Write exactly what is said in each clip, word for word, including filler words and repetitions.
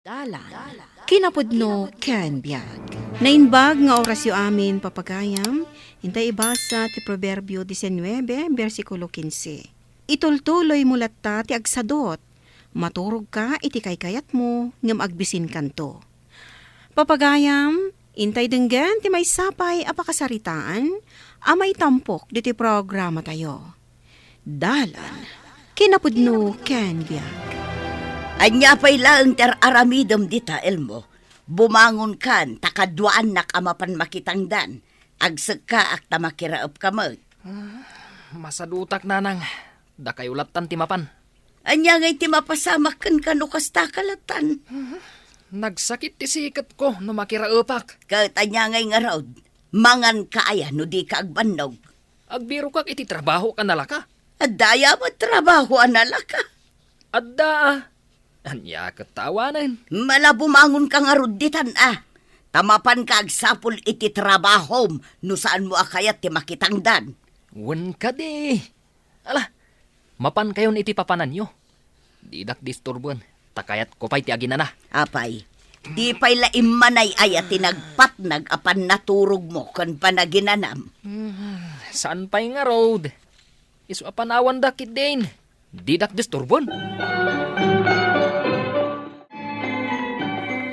Dalan, kinapudno ken biag. Naimbag nga orasyo amin, papagayam, intay ibasa ti Proverbio diecinuebe, bersikulo quince. Itultuloymo latta ti agsadut. Maturogka iti kaykayatmo, ngem agbisinkanto. Papagayam, intay denggen ti maysa pay a pakasaritaan a maitampok ditoy programatayo. Dalan, kinapudno ken biag. Ania pay laeng ti ar-aramidem dita, Elmo? Bumangonkan, ta kaduaannak a mapan makitangdan. Agsekkaak ta makiraepka met. Ah, masadutak, nanang. Dakayo lattan ti mapan. Ania ngay ti mapasamak kenka no kasta ka lattan? Nagsakit ti siketko no makiraepak. Ket ania ngay ngarud? Manganka aya no dika agbannog? Agbirokak iti trabaho a nalaka. Adda aya met trabaho a nalaka? Adda, a. Ania ket ta awanen? Mala, bumangonka ngarud ditan, a. Ta mapanka agsapul iti trabahom no saanmo a kayat ti makitangdan. Wen kadi. Ala, mapankayon iti papananyo. Didak disturboen, ta kayatko pay ti aginana. Apay, di pay la immanay aya ti nagpatnag a pannaturogmo ken panaginanam? Hmm, saan pay ngarud? Isu a panawanda ketdin. Didak disturboen.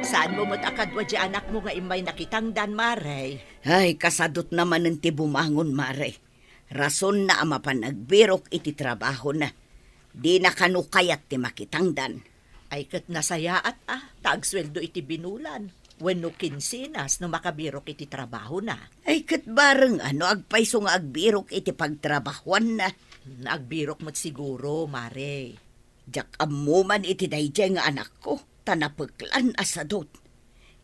Saanmo met a kadua di anakmo nga immay nakitangdan, Mare? Ay, kasadutna manen ti bumangon, Mare. Rasonna a mapan agbirok iti trabahona. Dina kano kayat ti makitangdan. Ay, ket nasayaat a, ta agsueldo iti binulan wenno kinsenas no makabirok iti trabahona. Ay, ket bareng a no agpayso nga agbirok iti pagtrabahoanna. Hmm, agbirok met siguro, Mare. Diak ammo man iti daydiay nga anakko, ta napeklan a sadut.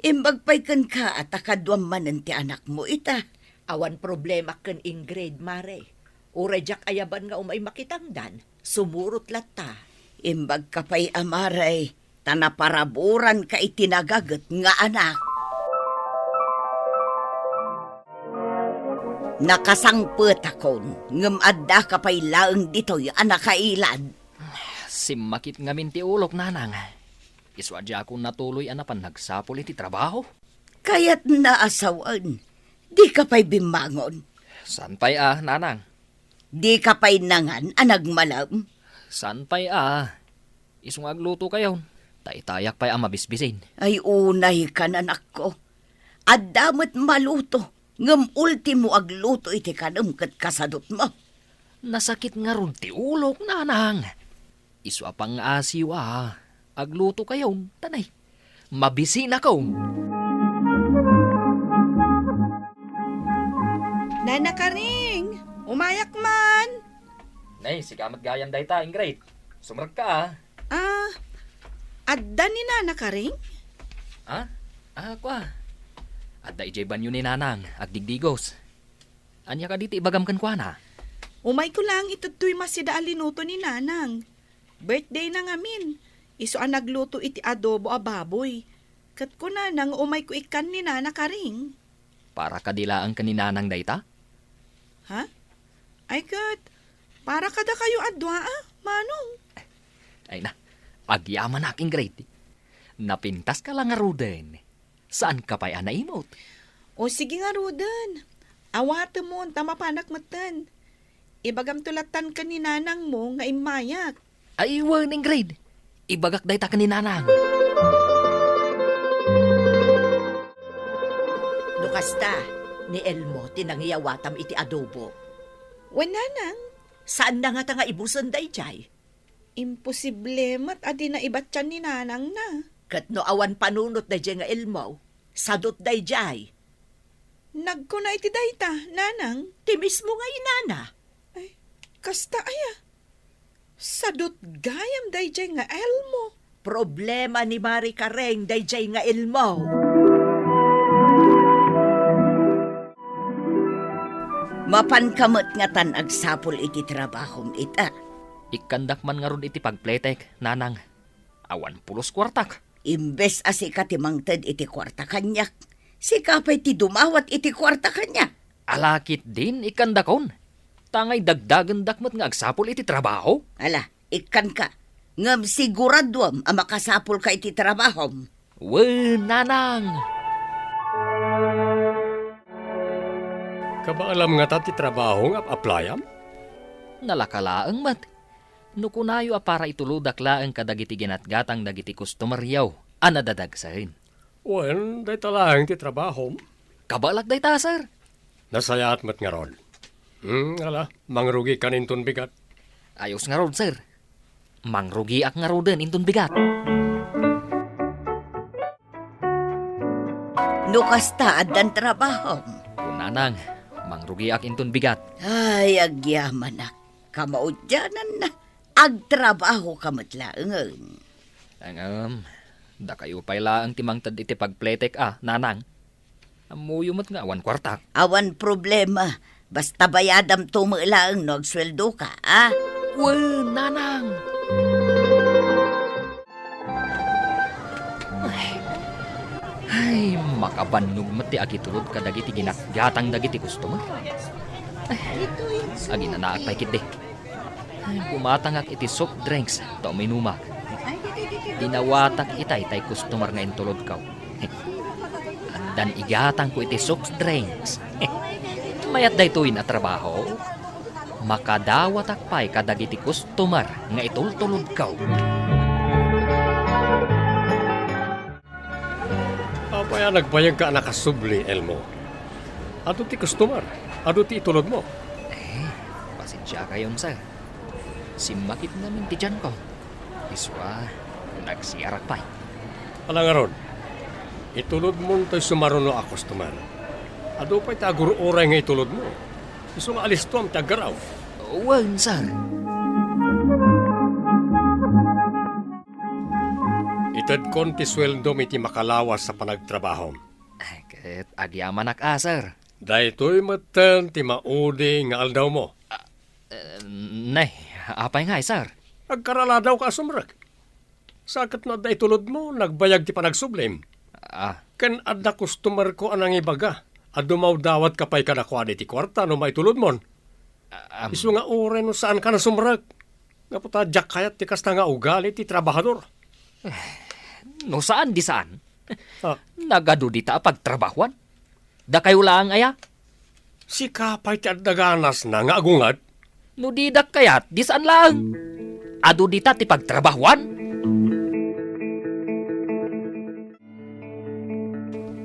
Imbag pay kenka a ta kaduam manen ti anakmo ita. Awan problema ken Ingrid, Mare. Uray diak ayaban nga umay makitangdan, sumurot latta. Imbagka pay a, Mare, ta naparaburanka iti nagaget nga anak. Nakasangpetakon, ngem addaka pay laeng ditoy a nakailad. Simmakit ngamin ti ulok, nanang. Isu a diakon natuloy a napan nagsapul iti trabaho. Kayatna a sawen, dika pay bimmangon. Saan pay a, nanang? Dika pay nangan a nagmalem? Saan pay a? Isu nga aglutokayon, ta itayak pay a mabisbisin. Ay, unaykan, anakko. Adda met maluto, ngem ultimo agluto iti kanem ket kasadutmo. Nasakit ngarud ti ulok, nanang. Isu a pangngaasim a, aglutokayon, ta nay, mabisinakon. Nana Karing, umayak man. Nay, sika met gayam dayta, Ingrid. Sumrekka, a. Ah, adda ni Nana Karing? Ha? Ah, kua. Adda idiay banio ni Nanang, agdigdigos. Ania kadi ti ibagam kenkuana? Umayko laeng itedtoy masida a linuto ni Nanang. Birthday na ngamin. Isu a nagluto iti adobo a baboy. Ket kunana nga umayko ikkan ni Nana Karing. Para kadi laeng ken ni Nanang dayta? Ha? Ay ket, para kadakayo a dua, a, manong? Ay na, agyamanak, Ingrid. Napintaska la ngaruden. Saanka pay a naimut? O sige ngaruden. Awatemon ta mapanak metten. Ibagamto lattan ken ni nanangmo nga immayak. Ay, wen, Ingrid. Ibagak dayta ken ni nanang. No kasta, ni Elmo ti nangiyawatam iti adobo. Wen, nanang. Saanna ngata nga ibusen daydiay? Imposible met a dina ibatian ni nanangna. Ket no awan panunot daydiay nga Elmo, sadut daydiay. Nagkuna iti dayta, nanang? Ti mismo nga inana. Ay, kasta aya? Sadut gayam daydiay nga Elmo. Problema ni Mari Kareng daydiay nga Elmo. Mapanka met ngatan agsapul iti trabahom ita. Ikkandak man ngarud iti pagpletek, nanang. Awan pulos kuartak. Imbes a sika ti mangted iti kuarta kaniak, sika pay ti dumawat iti kuarta kaniak. Ala ketdin ikkandakon. Ta ngay dagdagendak met nga agsapul iti trabaho. Ala, ikkanka. Ngem siguraduam a makasapulka iti trabahom. Wen, nanang! Kabaelam ngata ti trabaho nga ap-aplayam? Nalaka laeng met. No kunayo a para itulodak laeng kadagiti ginatgatang dagiti customeryo a nadadagsen. Wen, dayta laeng ti trabahom. Kabaelak dayta, sir. Nasayaat met ngarud. Hmm, ala, mangrugikan inton bigat. Ayos ngarud, sir. Mangrugiak ngaruden inton bigat. No kasta, addan trabahom? Wen, nanang, mangrugiak inton bigat. Ay, agyamanak. Kamaudiananna. Agtrabahoka met laengen. Ngem, dakayo pay laeng ti mangted iti pagpletek a, nanang. Ammoyo met nga awan kuartak. Awan problema. Basta bayadamto met laeng no agsueldoka, a? Wen, nanang! Ay, ay, makabannog met ti agitulod kadagiti ginatgatang dagiti customer. Ay, aginanaak pay ketdi. Ay, bumatangak iti soft drinks ta uminumak. Dinawatak itay tay customer nga intulodko. Addan igatangko iti soft drinks. Mayat daytoyen a trabaho. Makadawatak pay kadagiti customer nga itultulodko. Apay a nagbayagka a nakasubli, Elmo? Adu ti customer, adu ti itulodmo. Eh, pasensiakayon, sir. Simmakit ngamin ti tianko. Isu a, nagsiarak pay. Ala ngarud, itulodmon toy sumaruno a customer. Adu pay ti agur-uray nga itulodmo. Isu nga alistoam ti aggaraw. Wen, sir. Itedkon ti sueldom iti makalawas a panagtrabahom. Ay, ket agyamanak a, sir. Daytoy metten ti maudi nga aldawmo. Ah, eh, nay, apay ngay, sir? Agkaraladawka a sumrek. Sa ket no adda itulodmo, nagbayag ti panagsublim. Ah. Ken adda customerko a nangibaga a dumawdawatka pay kadakuada iti kuarta no maitulodmon. Ah, am. Isu nga uray no saanka nasumrek. Gapu ta diak kayat ti kasta nga ugali ti trabahador. Eh, no saan di saan. Ah. Nagadu dita a pagtrabahuan. Dakayo laeng aya? Sika pay ti adda ganasna nga agunget? No didak kayat, di saan laeng. Adu dita ti pagtrabahuan?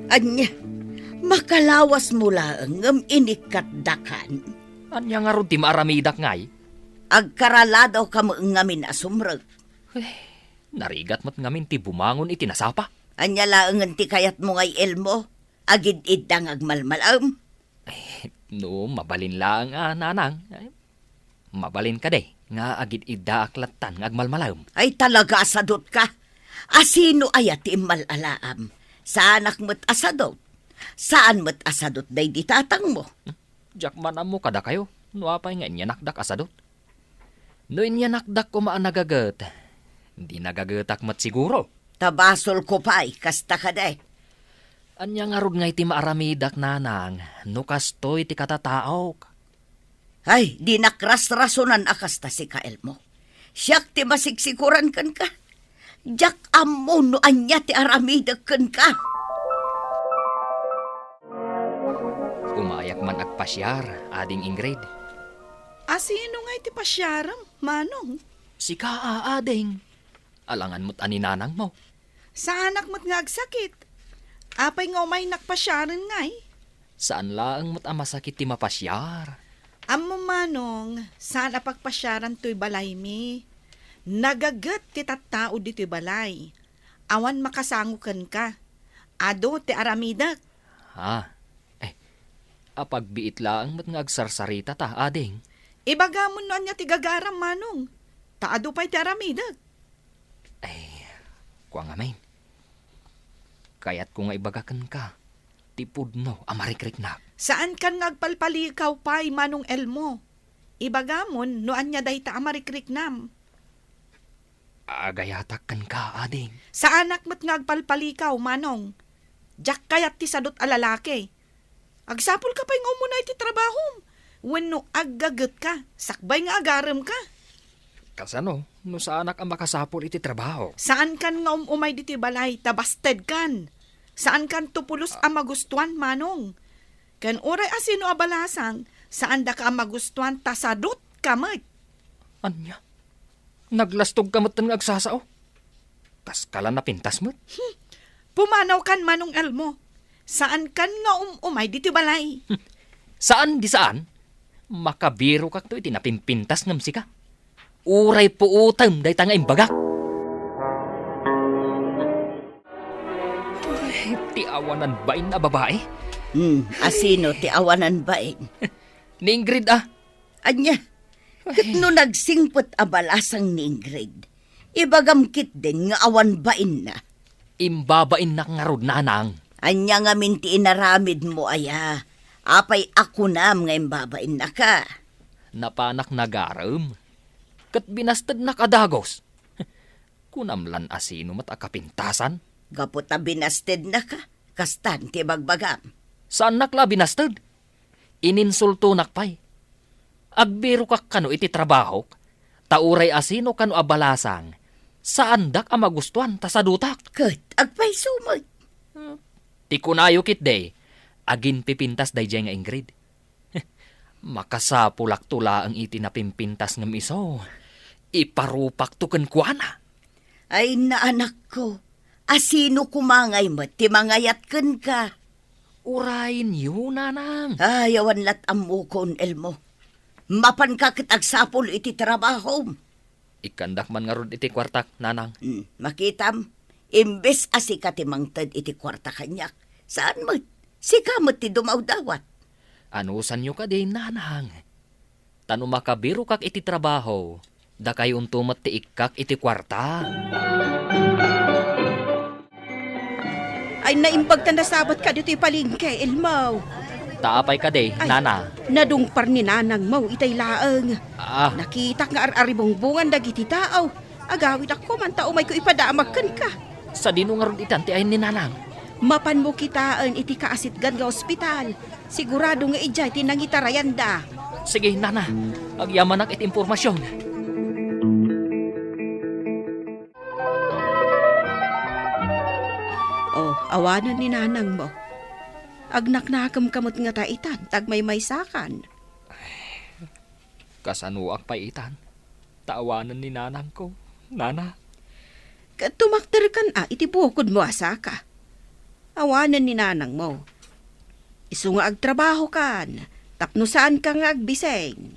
Ania, makalawasmo laeng ngem inikkat dakan? Ania ngarud ti maaramidak ngay? Agkaraladawka met ngamin a sumrek. Eh, narigat met ngamin ti bumangon iti nasapa. Ania laengen ti kayatmo ngay, Elmo? Agid-idda nga agmalmalaem? Eh, no mabalin laeng a, nanang, eh, mabalin kadi nga agid-iddaak lattan nga agmalmalaem? Ay, talaga a sadotka. A sino aya ti immal-alaam? Saanak met a sadot. Saan met a sadot daydi tatangmo. Hmm? Diak man ammo kadakayo no apay nga inyanakdak a sadot. No inyanakdak koma a nagaget, di nagagetak met siguro. Ta basolko pay, kasta kadi. Ania ngarud ngay ti maaramidak, nanang, no kastoy ti katataok? Ay, dinak rasrasonan a kasta sika, Elmo. Siak ti masiksikoran kenka. Diak ammo no ania ti aramidek kenka. Umayak man agpasiar, Ading Ingrid. A sino ngay ti pasiarem, Manong? Sika a, Ading. Alangan met a ni nanangmo. Saanak met nga agsakit. Apay nga umaynak pasiaren ngay? Saan laeng met a masakit ti mapasiar. Ammom, Manong, saan a pagpasiaran toy balaymi. Nagaget ti tattao ditoy balay. Awan makasango kenka. Adu ti aramidek. Ha? Eh, apagbiit laeng met nga agsarsarita ta, Ading. Ibagamon no ania ti gagaram, Manong. Ta adu pay ti aramidek. Ay, kua ngamin. Kayatko nga ibaga kenka ti pudno a marikriknak. Saankan nga agpalpalikaw pay, Manong Elmo. Ibagamon no ania dayta a marikriknam. Agayatak kenka, Ading. Saanak met nga agpalpalikaw, Manong. Diak kayat ti sadot a lalaki. Agsapulka pay nga umuna iti trabahom. Wenno aggagetka, sakbay nga agaremka. Kasano no saanak a makasapul iti trabaho? Saankan nga um-umay ditoy balay ta bastedkan. Saankanto pulos a magustuan, Manong. Ken uray asino a balasang, saandaka a magustuan ta sadutka met. Ania? Naglastogka metten nga agsasao? Kaskala napintas met? Hmm. Pumanawkan, Manong Elmo. Saankan nga um-umay ditoy balay. Hmm. Saan di saan? Makabirokakto iti napimpintas ngem sika. Uray puotem dayta nga imbagak. Ay, ti awanan bain a babae. Hmm, asino ti awanan bain? Ni Ingrid, ah. Ania? Ket no nagsingpet a balasang ni Ingrid, ibagam ketdin nga awan bainna. Imbabainnak ngarud, nanang. Ania ngamin ti inaramidmo aya? Apay a kunam nga imbabainnaka? Napanak nagarem. Ket binastednak a dagus. Kunam lan asino met a kapintasan? Gapu ta binastednaka, kastan ti bagbagam. Saannak la a binasted. Ininsultonak pay. Agbirokak kano iti trabahok, ta uray asino kano a balasang, saandak a magustuan ta sadutak. Ket agpayso met. Hmm. Ti kunayo ketdi, aginpipintas daydiay nga Ingrid. Makasapulakto laeng iti napimpintas ngem isu, iparupakto kenkuana. Ay, naanakko, asino koma ngay met ti mangayat kenka? Urayyo, nanang. Ay, awan lat ammokon, Elmo. Mapanka ket agsapul iti trabahom. Ikkandak man ngarud iti kuartak, nanang. Hmm, makitam, imbes a sika ti mangted iti kuarta kaniak, saan met, sika met ti dumawdawat. Anusanyo kadi, nanang? Ta no makabirokak iti trabaho, dakayonto met ti ikkak iti kuarta. Ay, naimbag ta nasabat ka ditoy palengke, Elmo. Ta apay kadi, ay, nana? Nadungpar ni nanangmo itay laeng. Ah. Nakitak nga ar-aribungbungan dagiti tao. Agawidak koma ta umayko ipadamag kenka. Sadino ngarud itan ti ayan ni nanang? Mapanmo kitaen iti kaasitgan nga ospital. Sigurado nga idiay ti nangitarayanda. Sige, nana. Agyamanak iti impormasion. Oh, awanen ni nanangmo. Agnaknakemka met ngata itan, ta agmaymaysakan. Kasanoak pay itan? Ta awanen ni nanangko, nana. Ket tumakderkan a iti bukodmo a saka. Awanen ni nanangmo. Isu nga agtrabahokan, tapno saanka nga agbising.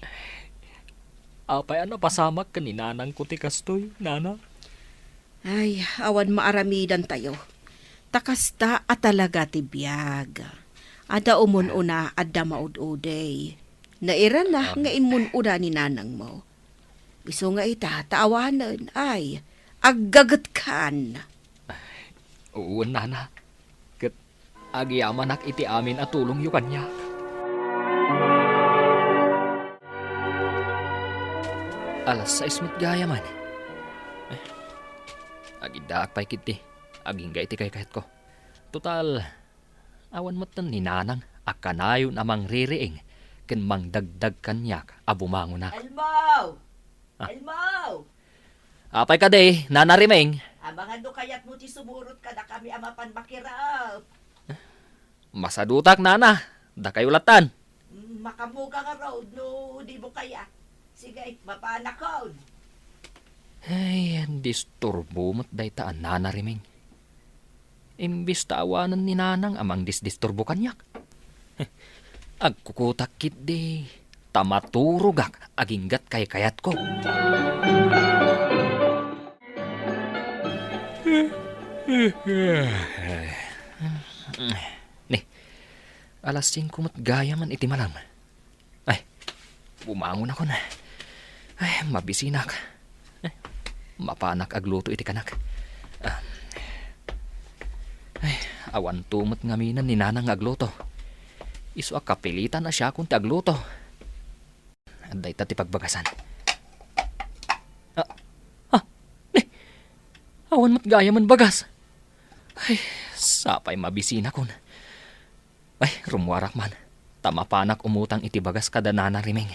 Apay a napasamak ken ni nanangko ti kastoy, nana? Ay, awan maaramidantayo. Ta kasta a talaga ti biag. Adda umun-una, adda maud-udi. Nairana nga immun-una ni nanangmo. Isu nga ita, ta awanen, ay, aggagetkan. Wen, nana. Ket agyamanak iti amin a tulongyo kaniak. Alas sais met gayam. Eh, agiddaak pay ketdi. Agingga iti kaykayatko. Total, awan metten ni nanang a kanayon a mangriring ken mangdagdag kaniak a bumangonak. Elmo! Ah. Elmo! Apay kadi, Nana Rimeng? Amangan no kayatmo ti sumurot kadakami a mapan makirap. Masadutak, Nana. Dakayo lattan. Mm, makamuga ngarud no dimo kayat. Sige, mapanakon. Ay, disturbo met dayta a Nana Rimeng. Imbes ta awanen ni Nanang a mangdisdisturbo kaniak. Agkukutak ketdi, ta maturogak aginggat kaykayatko. Ni, alas singko met gayam iti malam. Ay, bumangon akon. Ay, mabisinak. Ay, mapanak agluto iti kanak. Ah. Ay, awanto met ngamin ni Nanang nga agluto. Isu a kapilitan a siakon ti agluto. Dayta ti pagbagasan. Ah, ah, ni, awan met gayam bagas. Ay, sapay mabisinakon. Ay, rummuarak man. Ta mapanak umutang iti bagas kada Nana Rimeng.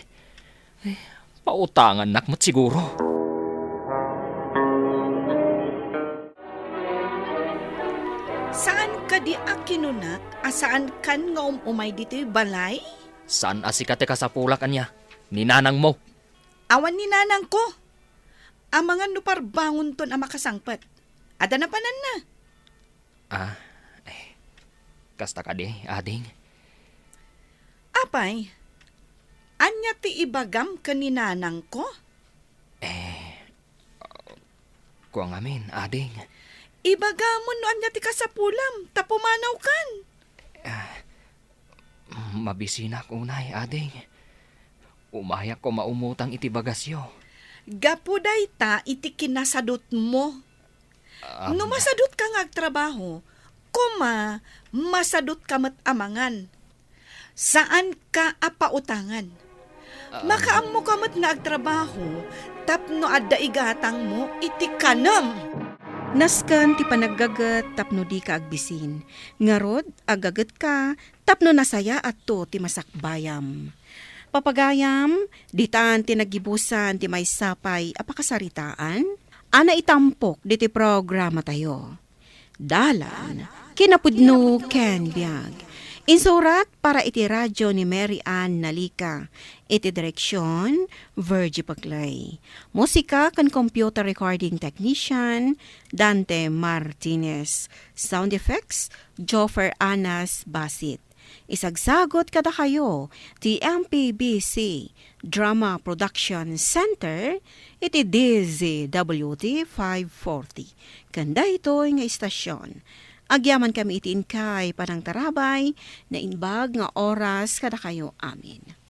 Ay, pautangannak met siguro. Saan kadi a kinunak a saankan nga um-umay ditoy balay? Saan a sika ti kasapulak ania? Ni nanangmo. Awan ni nanangko. Amangan no parbangonton a makasangpet. Adda napananna. Ah, eh, kasta kadi, ading. Apay, ania ti ibagam ken ni nanangko? Eh, kua ngamin, ading. Ibagamon no ania ti kasapulam, ta pumanawkan. Ah, mabisinak unay, ading. Umayak koma umutang iti bagasyo. Gapu dayta iti kinasadutmo. Am- No masadutka nga agtrabaho, koma, masadutka met a mangan. Saanka a pautangan. Am- Makaammoka met nga agtrabaho tapno adda igatangmo iti kanem. Nasken ti panaggaget tapno dika agbisin. Ngarud, aggagetka tapno nasayaatto ti masakbayam. Papagayam, ditan ti naggibusan ti maysa pay a pakasaritaan a naitampok ditoy programatayo. Dalan, kinapudno ken biag. Insurat para iti radio ni Mary Ann Nalica. Iti direksyon, Virgie Paclay. Musika ken computer recording technician, Dante Martinez. Sound effects, Joffer Anas Basit. Isagsagot kadakayo ti M P B C Drama Production Center iti D Z W T five forty. Ken daytoy nga istasyon, agyaman kami iti inkay panangtarabay, naimbag nga oras kadakayo amin.